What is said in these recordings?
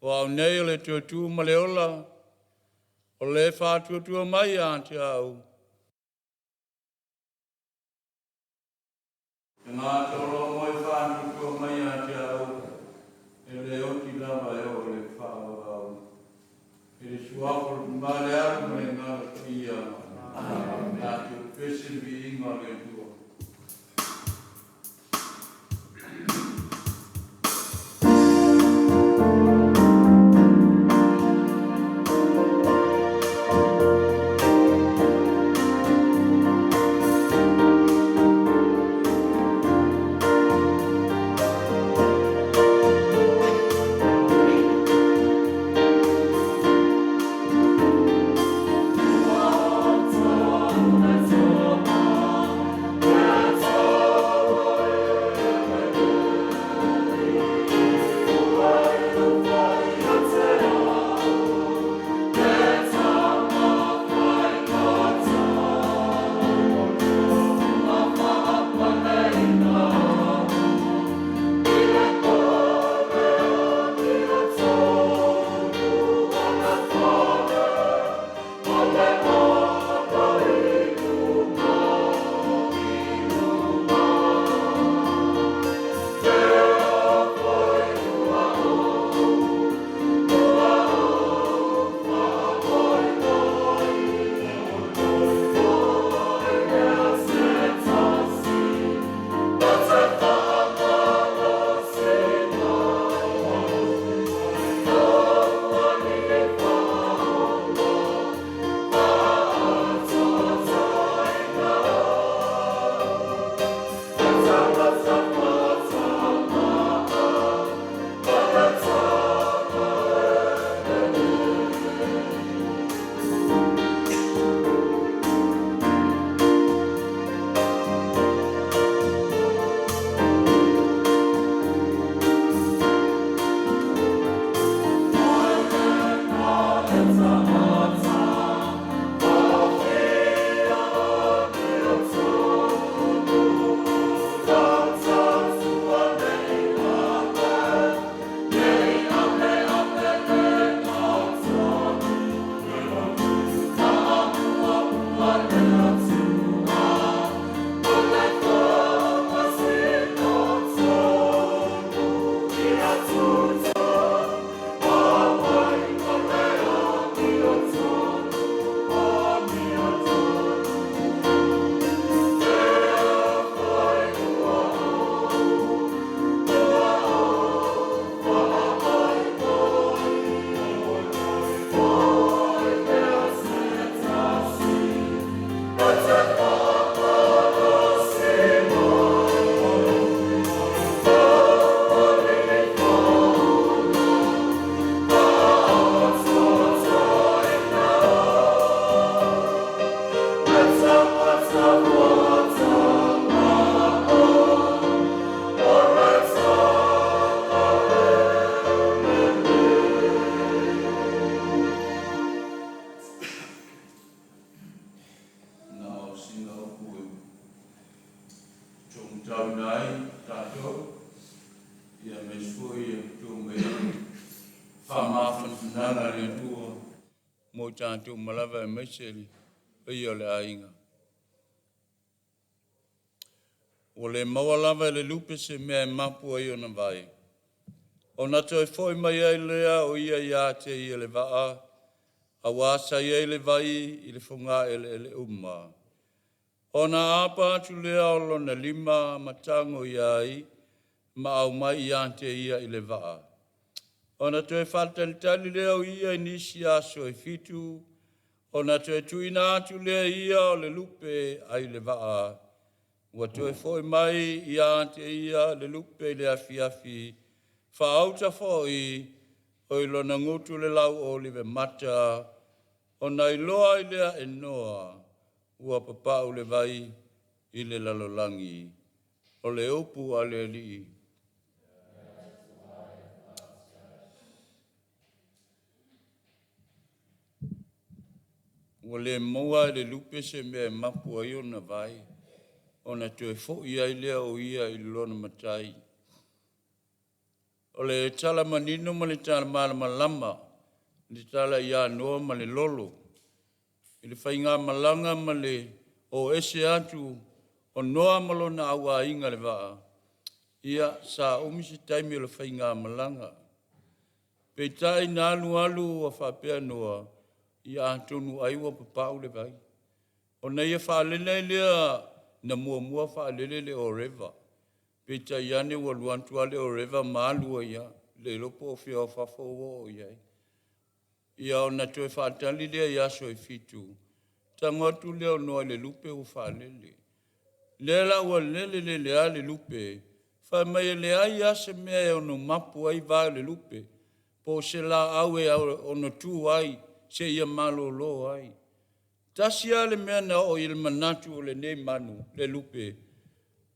O Au nei o le toe tu ma le ola, o le faatuatua mai ia te au. Tagata o lo o moe faatuatua mai ia te au, e le oti lava e oo i le faavavau. I le suafa o le Tama le Alo ma le Agaga Paia, tatou pese le viiga o le Atua. Na o sina upu e taumatauina ai tatou, ia aemaise foi ia tuu mai ai faamafanafanaga a le Atua mo i tatou uma lava aemaise le paia o le aiga. Ua le maua lava e le lupe se mea e mapu ai ona vae, ona toe foi mai ai lea o ia ia te ia le vaa, auā sa i ai le vai i le fogaeleele uma. Ona aapa atu lea o lona lima ma tago i ai ma aumai ia te ia i le vaa. Ona toe faatalitali lea o ia i nisi aso e fitu, ona toe tuuina atu lea e ia o le lupe ai le vaa. Ua toe foi mai ia te ia le lupe i le afiafi, faauta foi o i lona gutu le lauolive mata, ona iloa ai lea e Noa ua papau le vai i le lalolagi. O le upu a le Alii. Ua le maua e le lupe se mea e mapu ai ona vae, ona toe foi ai lea o ia i lona matai. O le tala manino ma le tala malamalama, le tala ia Noa ma le lolo, i le faigamalaga ma le o ese atu o Noa ma lona auaiga i le vaa, ia sa umi se taimi o le faigamalaga. Peitai na alu alu ua faapea Noa, ia atonu ai ua papau le vai. Ona ia faalele ai lea, na muamua faalele le oreva, peitai ane ua alu atu lava le oreva ma alu ai lava, le iloa po o fea o fafo ua oo i ai. Ia ona toe faatali lea i aso e fitu, tago atu lea o Noa i le lupe ua faalele. Lea la ua lele lele lava le lupe, fai mai e leai lava se mea e ono mapu ai vae o le lupe, po o se laau e ono tu ai seia malolo ai. Tasi lava le mea na oo i ai le manatu o lenei manu, le lupe,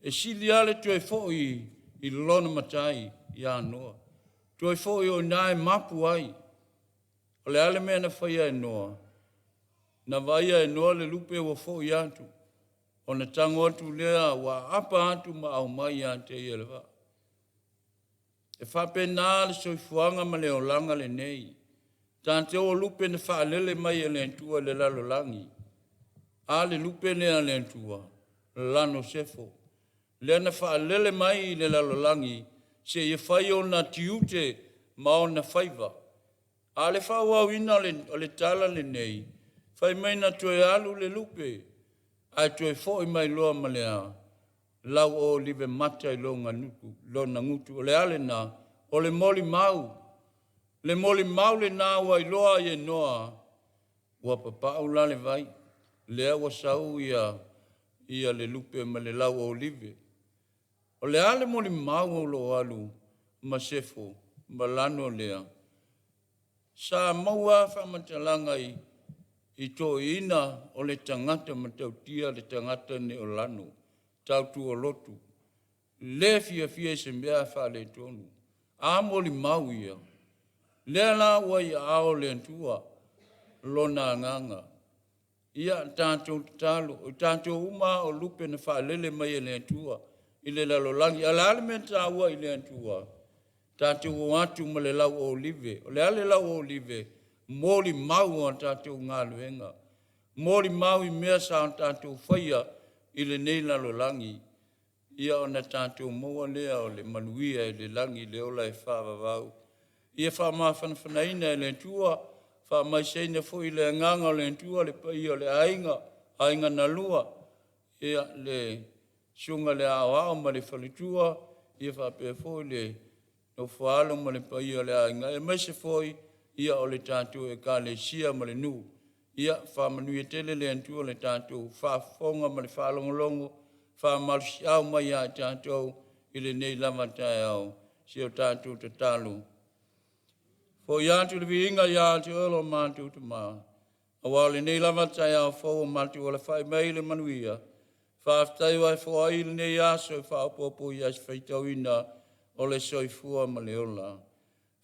e sili lava le toe foi i lona matai ia Noa, toe foi o i ina e mapu ai. O le a le mea na faia e Noa? Na vaaia e Noa le lupe ua foi atu, ona tago atu lea ua aapa atu ma aumai ia te ia i le vaa. E faapena le soifuaga ma le olaga lenei. Tatou o lupe na faalele mai e le Atua i le lalolagi. A le lupe lea a le Atua? Lano Sefo, lea na faalele mai i le lalolagi seia fai ona tiute ma ona faiva. A o le faaauauina o le tala lenei, fai mai na toe alu le lupe ae toe foi mai loa ma le a? Lauolive mata i lona gutu. O le a lena? O le molimau. Le molimau lena ua iloa ai e Noa ua papau la le vai, lea ua sau ia ia le lupe ma le lauolive. O le a le molimau o lo o alu ma Sefo ma Lano lea? Sa maua lava faamatalaga i i toeaiina o le tagata matautia le tagata lenei o Lano, tautuolotu, le fiafia i se mea faaletonu. A molimau ia, lea la ua i aao o le Atua lona agaga. Ia tatou tatalo, o tatou uma lava o lupe na faalele mai e le Atua i le lalolagi. A o le a le mea e taua i le Atua? Tatou o atu ma le lauolive. O le a le lauolive? Molimau o a tatou galuega, molimau i mea sa tatou faia i lenei lalolagi, ia ona tatou maua lea o le manuia i le lagi i le ola e faavavau. Ia faamafanafanaina e le Atua, faamaiseina foi i le agaga o le Atua le paia o le aiga, aiga na lua, ia le susuga i le Aoao ma le Faletua, ia faapea foi le nofo a alo ma le paia o le aiga, aemaise foi ia o le tatou Ekalesia ma le nuu. Ia faamanuia tele le Atua i le tatou faafofoga ma le faalogologo, faamalosiau mai ia i tatou i lenei lava taeao. Si o tatou tatalo. Foi atu le viiga ia te Oe lo matou Tama, aua o lenei lava taeao fou ua matou alafai mai i le manuia. Faafetai ua e foai lenei aso e faaopoopo i aso faitauina o le soifua ma le ola.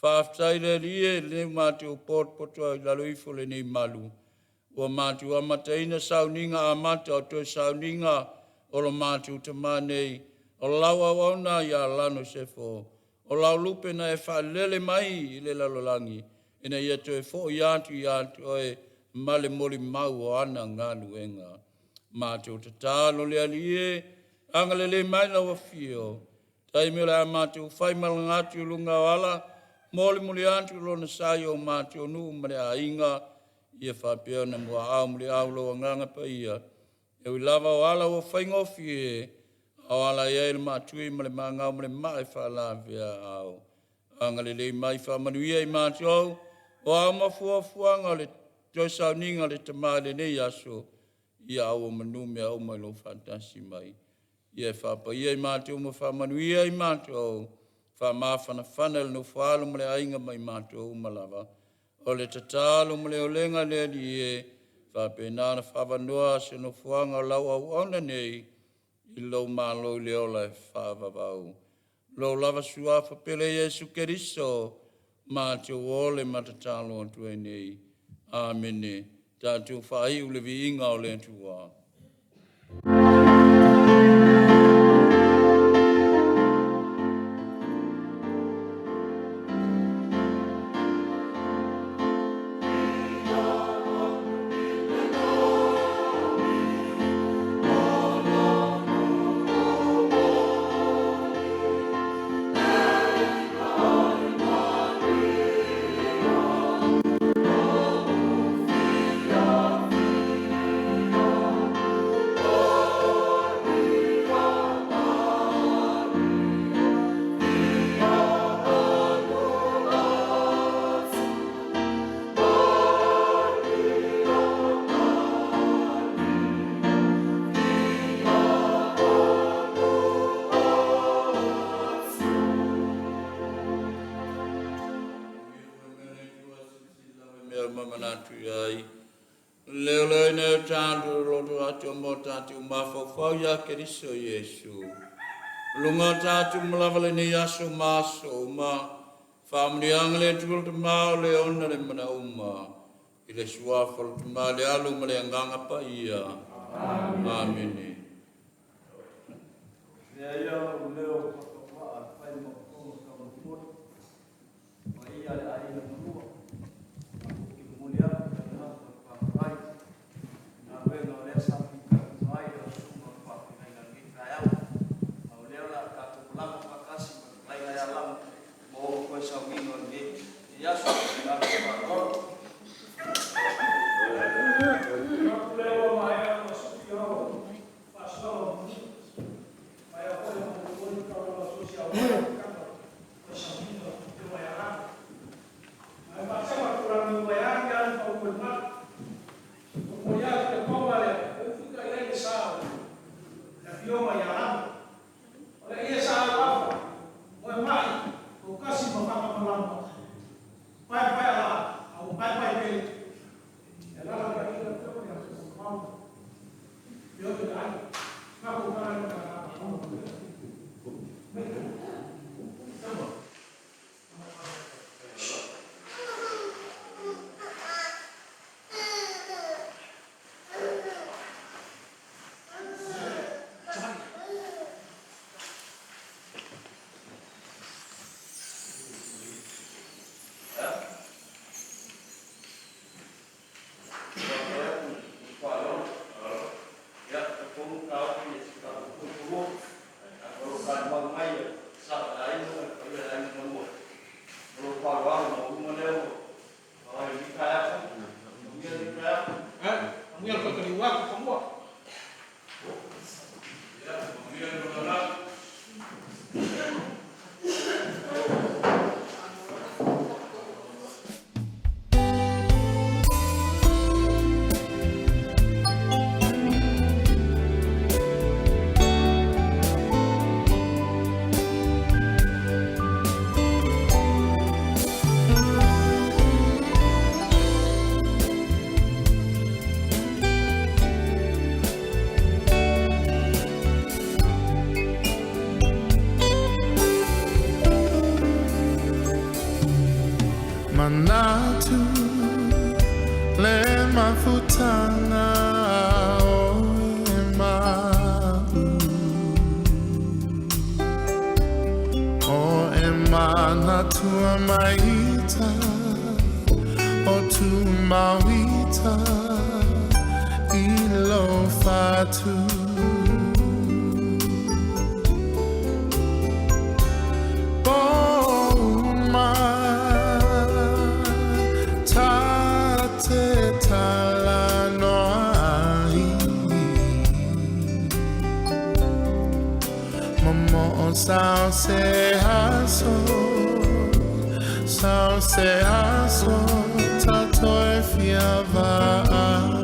Faafetai le Alii e, o lea ua matou potopoto ai i lalo ifo o lenei malu, ua matou amataina sauniga amata o toe sauniga o lo matou Tama nei, o lau auauna ia Lano Sefo, o lau lupe na e faalele mai i le lalolagi, ina ia toe foi atu ia te oe ma le molimau o ana galuega. Matou tatalo le Alii e, agalelei mai lau afio, taimi o le a matou faimalaga atu i luga o ala, molimoli atu lona sa i o matou nuu ma le aiga, ia faapea ona muaau muliau lou agaga paia. E ui lava o ala ua faigofie, a o ala e i ai le maatui ma le magao ma le maa e faalavea ao. Agalelei mai faamanuia i matou, o a uma fuafuaga o le toe sauniga o le Tama i lenei aso, ia auomanu mea uma i lou faatasi mai. Ia e faapaia i matou ma faamanuia i matou, faamafanafana le nofoaalo ma le aiga ma i matou uma lava. O le tatalo ma le olega le Alii e, faapena ona faaavanoa se nofoaga o lau auauna nei i lou malo i le ola e faavavau. Lou lava suafa pele Iesu Keriso, matou ole ma tatalo atu ai nei. Amene. Tatou faaiu le viiga o le Atua. mea uma manatu i ai. Leoleoina e o tatou loto atu mo tatou mafaufau ia Keriso Iesu. Luga o tatou ma lava lenei aso ma aso uma, faamanuiaga le Atua le Tama o le ona le mana uma, i le suafa o le Tama le Alo ma le Agaga Paia. Amene. Lea ia o leo whakawaa whai makonga ka mapori. Ma ia le aiga malua. Ki muli atu le ngā whakawai. Nā wenga o lea sa pika mai o sunga whakawai ni kai au. A o lea la tātou malama whakasi ma laina ia lama. Mo o koe sa wino ni. I aso nā whakawai. Manatu le mafutanga o e mau O e manatua maita o tu mauita i lo fatu. Poma ta te tala noa ai Momo o sao se aso, sao se aso, tato e fia vaai.